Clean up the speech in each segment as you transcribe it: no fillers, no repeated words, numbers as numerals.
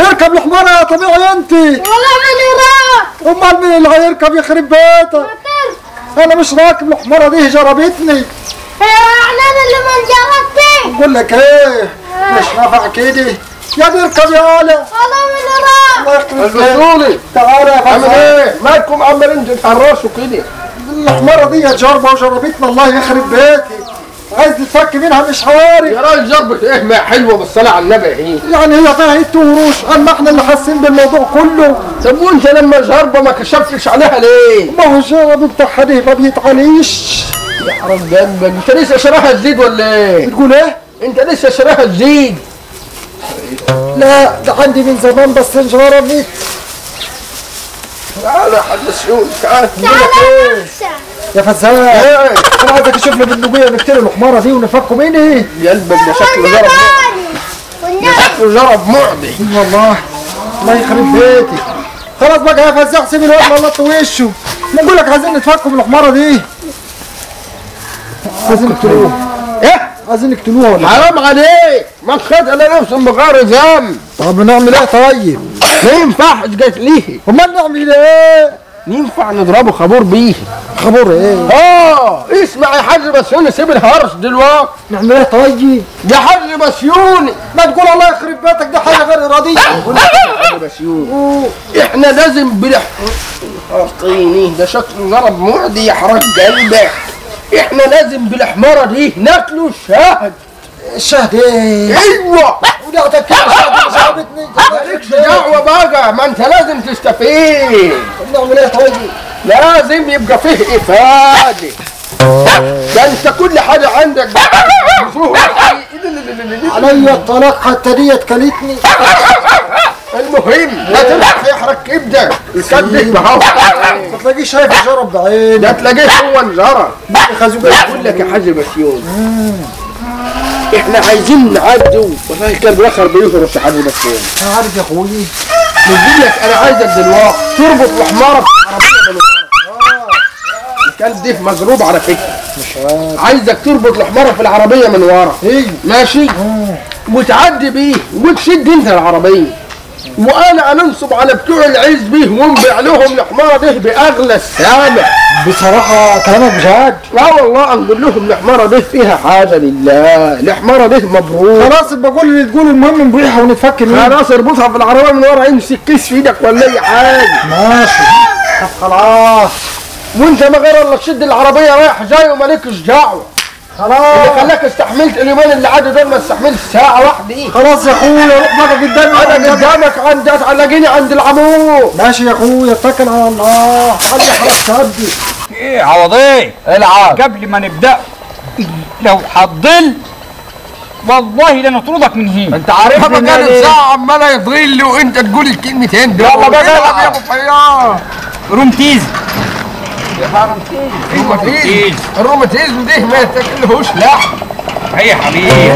اركب الحماره يا طبيعي انت. والله ماني راكب. امال مين اللي هيركب يخرب بيتك؟ انا مش راكب الحماره دي، جربتني. انا اللي ما جربتي. بقول لك ايه، مش نافع كده يا اركب يا ولا. والله ماني راكب. الله يخرب. تعالى يا عامل ايه؟ مالكم عمالين تتحرشوا كده؟ الحماره دي جربه وجربتنا، الله يخرب بيتي. عايز تتفك منها مش عارف. يا راجل جربة ايه؟ ما حلوة بالصلاة على النبي هي. يعني هي فيها ايه تهرش؟ اما احنا اللي حاسين بالموضوع كله. طب وانت لما جربه ما كشفتش عليها ليه؟ ما هو الجرب بتاعها دي ما بيتعاليش. يا حرام قلبك، انت لسه شراها جديد ولا ايه؟ بتقول ايه؟ انت لسه شراها جديد؟ لا ده عندي من زمان بس انجربت. تعالى يا حاج مسعود، تعالى. تعالى يا فزاع. ايه؟ انا عايزك تشوف لي بالنوبيه نقتل الحماره دي ونفكوا مني. يا قلبك ده شكله جرب، ده شكله جرب معدي. والله الله يخرب بيتي. خلاص بقى يا فزاع سيب الواد ملط وشه. ما نقول لك عايزين نتفكوا من الحماره دي. عايزين نقتلوها. ايه؟ عايزين نقتلوها ولا؟ حرام عليك، ما تخاف الا نفسهم بغير ذنب. طب نعمل ايه طيب؟ ما ينفعش قتليه. امال نعمل ايه؟ ينفع نضربه خابور بيه. خابور ايه؟ اسمع يا حاج بسيوني، سيب الهرش دلوقتي. نعمل ايه طيب؟ يا حاج بسيوني ما تقول الله يخرب بيتك، دي حاجة غير ارادية. بقول لك يا حاج بسيوني احنا لازم بلح طيني ده شكله ضرب معدي يا حرام قلبك. احنا لازم بالحماره دي ناكله الشهد. الشهد ايه؟ ايوه. ودعتك كده شهد شهدتني. مالكش دعوه بقى، ما انت لازم تستفيد. طب نعمل ايه طيب؟ لازم يبقى فيه افاده. ده انت كل حاجة عندك. عليا الطلاق حتى دي كلتني. المهم لا تمسح يحرق كبدك، الكبد ما تلاقيه شايف الجرب بعينه. ده تلاقيه هو انجرب. بقول لك يا حاج بسيون احنا عايزين نعدوا. والله الكلب الاخر بيهرش يا حاج بسيون. انا عارف يا اخوي. بقول لك انا عايزك دلوقتي تربط الحماره في العربية من ورا. الكلب ده مضروب على فكرة. مش عارف. عايزك تربط الحماره في العربية من ورا. ايوه ماشي. وتعدي بيه وتشد انت العربية، وانا انصب على بتوع العز بيه ونبيع لهم الحماره ده باغلى الثمن. بصراحة كلامك بجد. لا والله نقول لهم الحماره ده فيها حاجة لله، الحماره ده مبروك. خلاص بقول اللي تقوله، المهم نبيعها ونتفك منها. خلاص اربطها في العربية من ورا، امسك كيس في ايدك ولا اي حاجة. ماشي. طب خلاص. وانت ما غير الا تشد العربية رايح جاي ومالكش دعوه. خلاص. اللي خلاك استحملت اليومين اللي عدوا دول ما استحملتش ساعة واحدة. ايه؟ خلاص يا اخويا روح بقى قدامي. انا قدامك عند تعلقيني عند العمود. ماشي يا اخويا اتكل على الله. خلي خلاص تعدي. ايه عوضي؟ العب. قبل ما نبدأ لو هتضل والله لنطردك من هنا. انت عارفني بقى ساعة عمالة يضل وانت تقول الكلمتين دول. يلا بقى العب يا ابو فياض. رومتيز. الروماتيزم. الروماتيزم ده ما تاكلهوش لحم. هيا يا حبيبي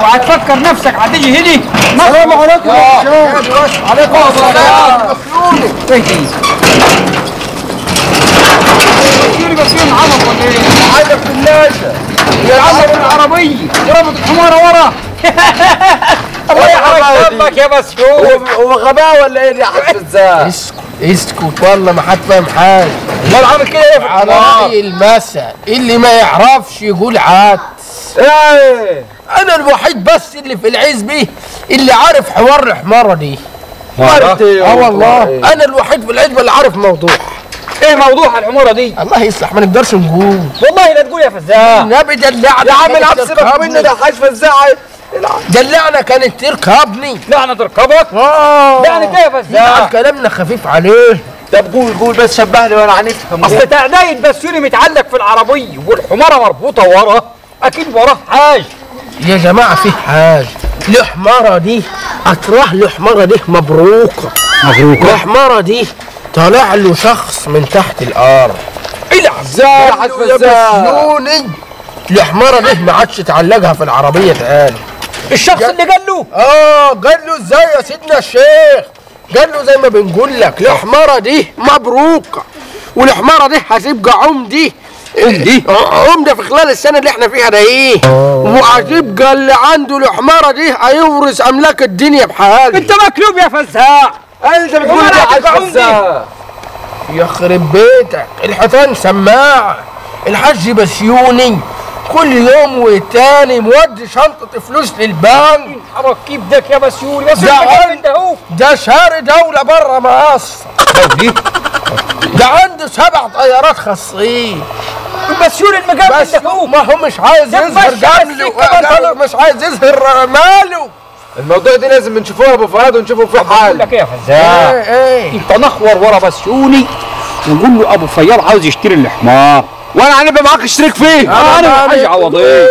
وهتفكر نفسك هتيجي هنا. السلام عليكم يا شباب. عليكم السلام. ايه دي؟ بس فيهم عبط ولا ايه؟ حاجة في الناشا يا عبط العربية ضربت الحماره ورا. الله يحرق دمك يا مسعود. هو غباء ولا ايه يا حاج فزاع؟ اسكت اسكت والله ما حد فاهم حاجة. امال عامل كده ايه في على رأي المثل اللي ما يعرفش يقول عدس. ايه انا الوحيد بس اللي في العزبة اللي عارف حوار الحماره دي. اه والله انا الوحيد في العزبة اللي عارف موضوع. ايه موضوع الحماره دي؟ الله يصلح ما نقدرش نقول. والله لا تقول يا فزاع. النبي دلعنا يا عم العب سيبك منه ده حاج فزاع. دلعنا كانت تركبني. لعنه تركبك؟ لعنه ايه يا فزاع؟ كلامنا خفيف عليه. طب قول قول بس شبهني وانا هنفهم. اصل تعداية بسيوني متعلق في العربية والحماره مربوطة ورا، اكيد وراه حاجة. يا جماعة في حاجة، الحماره دي اطرح الحماره دي مبروكه. مبروكه. الحماره دي طلع له شخص من تحت الارض. العب يا بسيوني. الحماره دي ما عادش تعلقها في العربية تاني. الشخص اللي قال له؟ قال له ازاي يا سيدنا الشيخ؟ قال له زي ما بنقول لك الحماره دي مبروكه، والحماره دي هتبقى عمدي عمدي؟ عمده في خلال السنة اللي احنا فيها ده ايه؟ وهتبقى اللي عنده الحماره دي هيورث املاك الدنيا بحاله. انت مكلوب يا فزاع. انت بتقول يا عمدي؟ يخرب بيتك، الحيطان سماعه. الحاج بسيوني كل يوم والتاني مودي شنطة فلوس للبنك. حركيب دك يا بسيوني، بس ده شاري دولة بره مصر. دولة؟ ده عنده 7 طيارات خاصين. بسيوني المجنن ده هو، ما هو مش عايز يظهر جملة، مش عايز يظهر ماله. الموضوع ده لازم نشوفوه يا ابو فؤاد ونشوفه في حال. بقول لك ايه يا فزاع؟ ايه انت نخور ورا بسيوني ونقول له ابو فياض عاوز يشتري الحمار، وانا هنبقى معاك شريك فيه. انا يا حاج عوضيه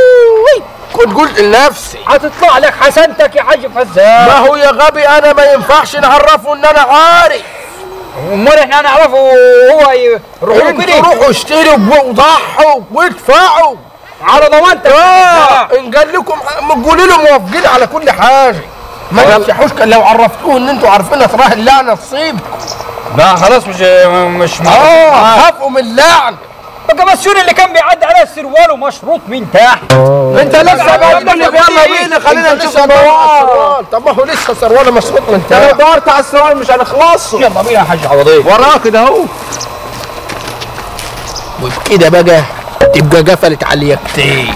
كنت قلت لنفسي هتطلع لك حسنتك يا حاج فزاع. ما هو يا غبي انا ما ينفعش نعرفه ان انا عارف. امال احنا هنعرفه وهو يروحوا كده؟ روحوا اشتروا وضحوا وادفعوا على ضمانتك. ان قال لكم قولوا له موافقين على كل حاجة، ما تفتحوش. لو عرفتوه ان انتوا عارفين تراه اللعنة تصيبكم. لا خلاص مش خافوا من اللعنة. بقى بسيوني اللي كان بيعدي على السروال ومشروط من تحت. انت لسه بقول لك يلا بينا خلينا نشوف السروال. طب ما هو لسه سرواله مشروط من تحت. انا دورت على السروال مش هنخلصه. يلا بينا يا حاج عوضيه وراك كده اهو. وبكده بقى تبقى قفلت على اليكتين،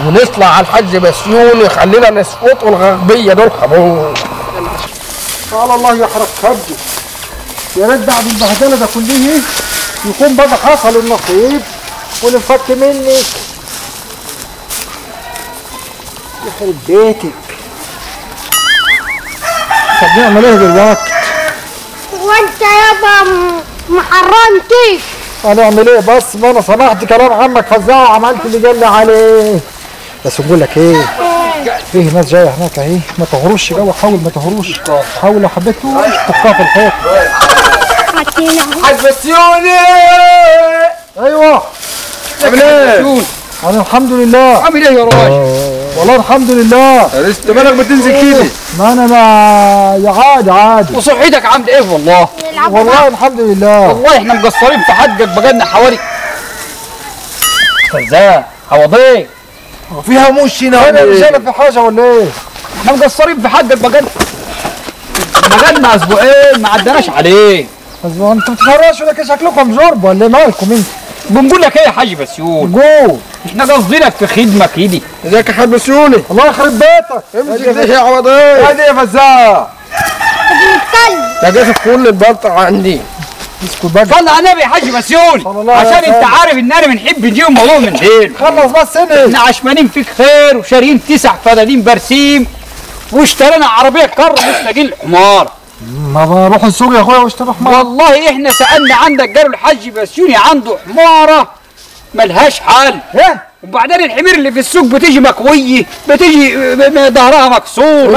ونطلع على الحاج بسيوني خلينا نسقطوا الغربية دول خبوه. قال الله يحرق كبده. يا ريت بعد البهدله ده كله يكون بقى حصل النصيب والانفك منك. يخرب بيتك. طب نعمل ايه دلوقتي؟ وانت يابا محرمتي. هنعمل ايه بس؟ ما انا سمعت كلام عمك فزاع وعملت اللي قال لي عليه. بس بقول لك ايه؟ فيه ناس جاية هناك اهي، ما تهرش جوه، حاول ما تهرش، حاول لو حبيت تحطها في الحيط. حاج بسيوني. ايوه عامل ايه؟ انا الحمد لله. عامل ايه يا راجل؟ والله الحمد لله. انت مالك بتنزل كده؟ ما انا ما يا عادي عادي. وصحتك عامل ايه والله؟ والله الحمد لله. والله احنا مقصرين في حقك، بقالنا حوالي فزاع عوضيه فيها مش هنا. انا مش انا في حاجة ولا ايه؟ احنا مقصرين في حقك، بقالنا اسبوعين ما عدناش عليه. اسبوع؟ انتوا بتتفرجوا ولا شكلكم جرب ولا مالكم انتوا؟ بنقول لك ايه يا حاج بسيون؟ جو احنا قصدينك في خدمة كده. ازيك يا حاج بسيوني؟ الله يخرب بيتك. امسك دي يا عوضيه. ادي يا فزاع. ده جاي كل البلطه عندي. اسكت بقى. صلى على النبي يا حاج بسيوني، عشان انت عارف ان انا بنحب نجيب الموضوع من حيله. خلص بس انا. احنا عشمانين فيك خير وشاريين 9 فدادين برسيم واشترينا عربية كر مش لاقيين الحمار. ما بروح السوق يا اخويا واشتري حمار. والله احنا سالنا عندك قالوا الحاج بسيوني عنده حماره ملهاش حل. ايه؟ وبعدين الحمير اللي في السوق بتيجي مكويه، بتيجي ظهرها مكسور.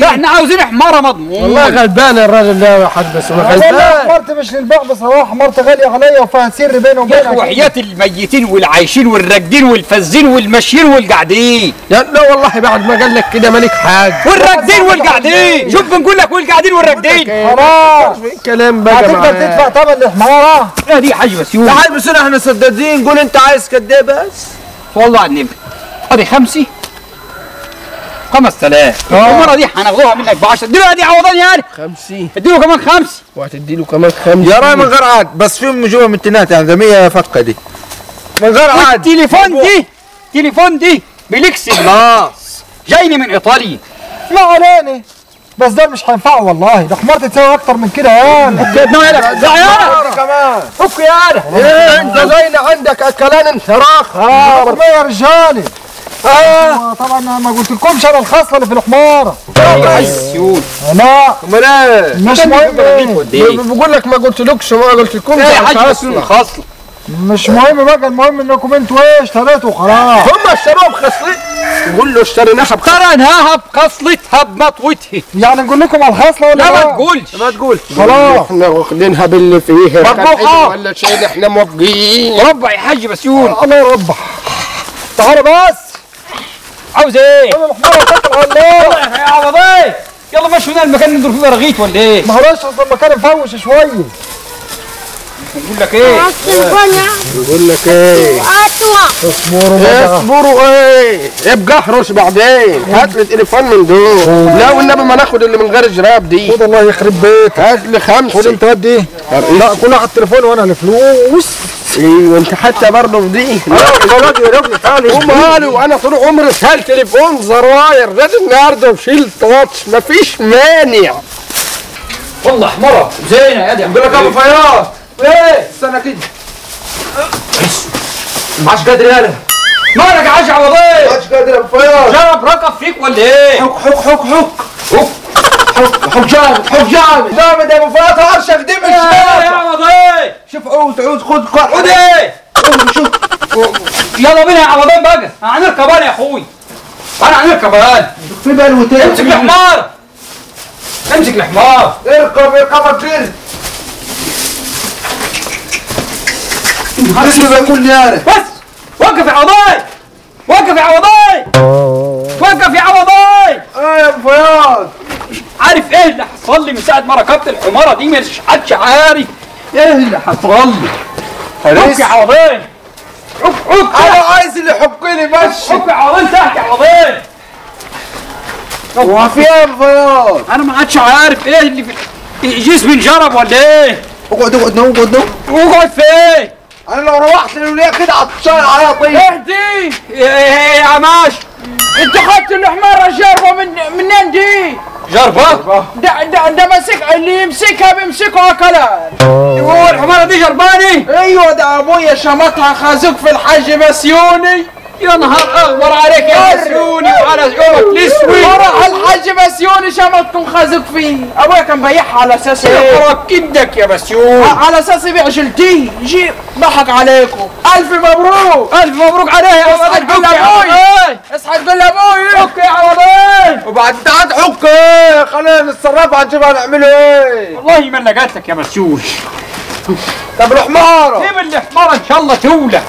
احنا عاوزين حماره مضمون. والله غلبان الراجل ده يا حاج بسيوني، غلبان. والله حمارتي مش للبيع بصراحة، حمارتي غالية عليا وفيها سر بيني وبينك. وحياة الميتين والعايشين والراكدين والفزين والماشيين والقاعدين. لا والله بعد ما قال لك كده مالك حاجة. والراكدين والقاعدين، شوف بنقول لك والقاعدين والراكدين. خلاص كلام بقى. هتقدر تدفع ثمن الحماره؟ لا دي يا حاج بسيوني. يا حاج بسيوني احنا سدادين، قول انت عايز قد ايه بس. والله على النبي ادي 5000. المرة دي هناخدوها منك ب 10. اديله دي عوضان يعني 50. اديله كمان 5. وهتديله كمان 5 يا راجل من غير عاد، بس فيهم جوه من التنات يعني ده 100 فكه دي من غير عاد. التليفون دي تليفون دي بلكس جلاس جايني من ايطاليا. ما علينا بس ده مش هينفعه والله، ده حمارتي تساوي اكتر من كده يعني. يا كمان فك يا انا. ايه انت زينا عندك اكلان انفراخ. يا رجالي. طبعا ما قلتلكمش انا الخصلة اللي في الحماره. لا امال ايه؟ مش مهم. بقول لك ما قلتلكش ما قلتلكمش يا حاج الخصلة مش مهم بقى، المهم انكم انتوا ايه اشتريتوا وخلاص. هم اشتروها بخصلتها. قول له اشتريناها اشتريناها بخصلتها بمطوتها. يعني نقول لكم على الخصلة ولا لا؟ ما تقولش ما تقولش. خلاص احنا واخدينها باللي فيها مربوحه ولا شيء، احنا موافقين. ربع يا حاج بسيون. الله يربح. تعالى بس. عاوز ايه؟ يلا الحماره اتكل على الله. يا عوضيه يلا مشوا هنا المكان ندور فيه رغيت ولا ايه؟ ما هوش اصلا المكان مفوش شوية. بقول لك ايه؟ بقول لك ايه؟ اصبروا بقى. اصبروا ايه؟ ابقى احرش بعدين، هات لي تليفون من دول. لا والنبي ما ناخد اللي من غير الجراب دي. خد الله يخرب بيتك. هات لي 5. خد انت هات دي. لا كل واحد تليفون وانا الفلوس. ايوه انت حتى برضه في دي. لا يا راجل تعالى. وماله وانا طول عمري شايل تليفون زراير، لازم النهارده وشيل تاتش مفيش مانع. والله حمرة زينة يا دي. بقول لك ابو فياض. ايه؟ استنى كده. ما عادش قادر يالا. مالك يا حاج عوضيه؟ ما عادش قادر يا ابو فياض. جرب ركب فيك ولا ايه؟ حك حك حك حك حك حك جامد، حك جامد جامد يا ابو فياض. عرشك دي مش ايه يا عوضيه؟ شوف عود عود خد خد ايه؟ شوف. يلا بينا يا عوضيه بقى، هنركب انا يا اخوي. انا هنركب انا. في بلوتين. امسك الحمار. امسك الحمار. اركب اركب الجري. اسمي بيقول لي انا. بس وقف يا عوضيه. وقف يا عوضيه. وقف يا عوضيه. ايه يا ابو فياض؟ عارف ايه اللي حصل لي من ساعة ما ركبت الحماره دي؟ مش حدش عارف ايه اللي حصل لي. حك يا عوضيه. حك حك. انا عايز اللي يحكني بس. حك يا عوضيه تحت يا عوضيه. هو في ايه يا ابو فياض؟ انا ما عادش عارف ايه اللي في جسمي انجرب ولا ايه؟ اقعد اقعد نوم اقعد نوم. اقعد في ايه؟ انا لو روحت للوليه كده عطشان عليها طين. اهدي يا عماش. انت خدت الحماره جربه منين دي؟ جربه؟ ده ماسك اللي يمسكها بيمسكها كلام. هو الحماره دي جرباني؟ ايوه ده ابويا شمطها خازوق في الحاج بسيوني. يا نهار اغبر عليك يا بسيوني وعلى عمرك الاسود. وراح الحاج بسيوني شمطكم خازوق فيه، ابويا كان بيعها على اساس ايه؟ يا كدك يا بسيوني. على اساس يبيع جلدي، جي ضحك عليكم. الف مبروك. الف مبروك عليه يا اصحى تقول لابوي. اصحى تقول لابوي. حك يا عوضيه. وبعد تعال حك ايه؟ خلينا نتصرف هنشوف هنعمله ايه. والله ما انا جات لك يا بسيوني. طب الحماره. سيب الحماره ان شاء الله تولع.